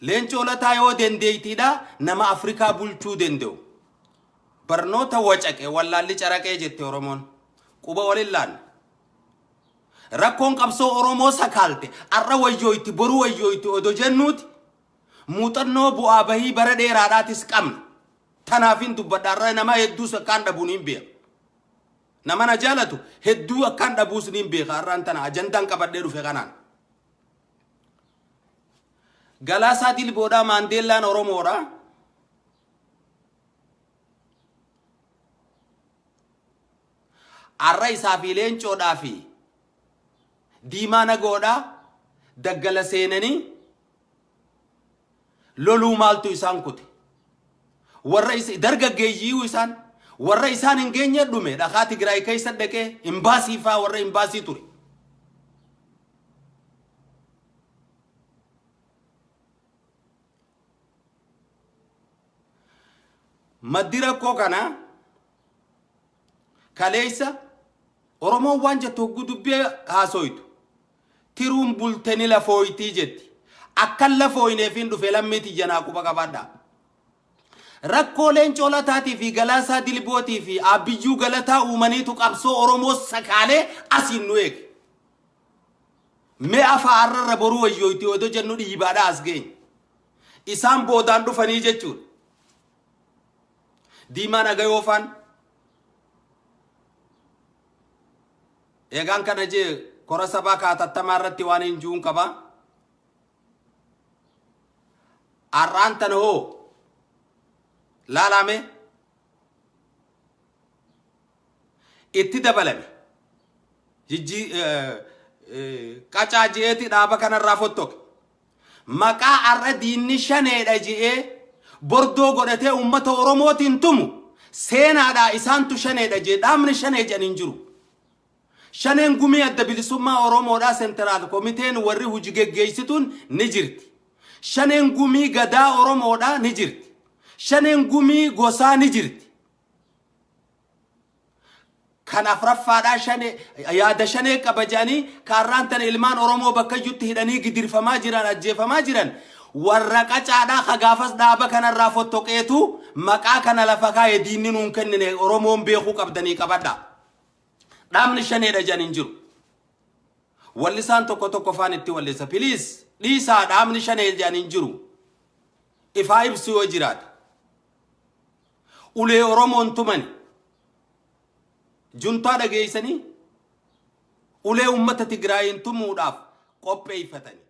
Leencoo Lataa yoo dandeettiidha nama Afrikaa bulchuu danda'u. Barnoota wacaqe wallaalli caraqee jette Oromoon. Quba walin laanne. Rakkoon qabsoo Oromoo sakaalte arra wayyooyti boru wayyooyti odo jennuuti muuxannoo bu'aa bahii bara dheeraadhaatis qabna. Tanaafin dubbadha arra nama hedduus akkaan dhabu niin beeka. Nama na jaalatu hedduu akkaan dhabuus niin beeka arraan tana ajandaan qabadhee dhufe kanaan. Galaasaa Dilboodhaa Maandeellaan Oromoodha. Arra isaa fi Leencoodhaa fi Diimaa Nagoodhaa daggala seenanii loluu maaltu isaan kute? Warra isa dargaggeeyyiiyu isaan warra isaan hin geenye dhume dhakaa Tigraay keessa dhaqee imbaasii faa warra imbaasii ture. Maddi rakkoo kanaa kaleessa Oromoon waan jettu hogguu dubbii haasoytu tiruun bulte ni lafooytii jetti. Akkan lafooyneefiin dhufe lammii tiyya naa quba qabaadhaa. Rakkoo Leencoo Lataatii fi Galaasaa Dilbootii fi Aabbiyyuu Galataa uumaniitu qabsoo Oromoo sakaalee asiin nu eege. Mee afaa arrarra boruu wayyooyti odoo jennu dhiibaadhaa as geenye. Isaan boodaan dhufanii jechuudha. Diimaa Nagayoo faan eegaan kana jee kora sabaa kaatattamaa irratti waan hin juun qaba. Arraan tana hoo laalame itti dabalame jijji qacaa je'eeti dhaaba kanarraa fottoqe. Maqaa har'a diinni shaneedha je'ee bordoo godhatee uummata Oromootiin tumu seenaadhaa isaantu shaneedha je'e dhaabni shanee jedhan hin jiru. Shaneen gumii adda bilisummaa Oromoodhaa senteraal komiteen warri huji geggeessituun ni jirti. Shaneen gumii gadaa Oromoodhaa ni jirti. Shaneen gumii gosaa ni jirti. Kan afraffaadhaa shanee yaada shanee qaba jedhanii kaarraan tana ilmaan Oromoo bakka iyyutti hidhanii gidirfamaa jiran ajjeefamaa jiran warra qacaadhaa ka gaafas dhaaba kanarraa fottoqeetu maqaa kana lafa kaa'e diinni nuun kennine Oromoon beekuu qabdanii qabadha. Dhaabni shaneedha jedhan hin jiru. Wallisaan tokko tokko faan itti wallisa. Please dhiisaa dhaabni shanee jedhan hin jiru. Ifaa ibsu yoo jiraate. Ulee Oromoon tumani. Juntaa dhageessanii ulee uummata Tigraayiin tumuudhaaf qopheeffatanii.